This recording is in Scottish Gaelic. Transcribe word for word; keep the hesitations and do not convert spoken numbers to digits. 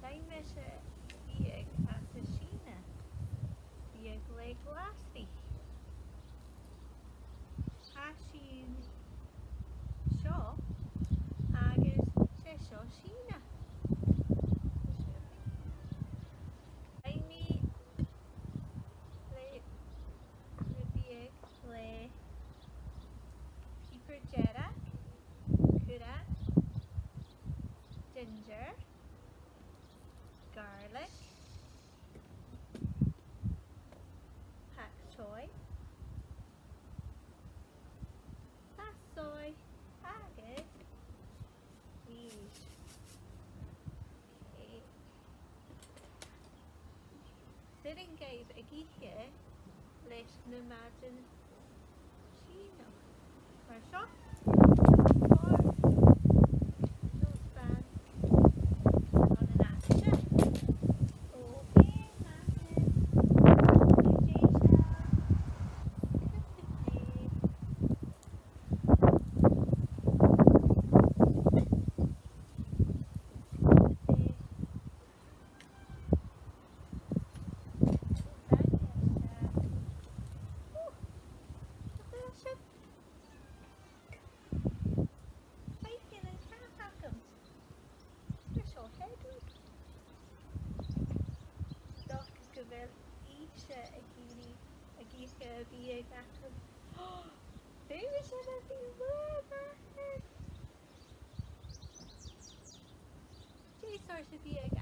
Rinn mise biadh às a' Sìona, biadh le glàsaidh. Tha sin seo, agus 's e seo Sìona. Rinn mi le, le biadh le piobar dearg, curran, ginger, garlic, pak choi, soy agus cheese. Okay. 'S urrainn dhuibh ag ithe leis na maidean Sìona. Mar seo. Or, no spam. On an action. Okay, maidean. Good job. Good job. Dòcha gu bheil ise ag iarraidh, ag ithe a' bhiadh agam. Bidh mise a' faighinn lùb. Dè seòrsa biadh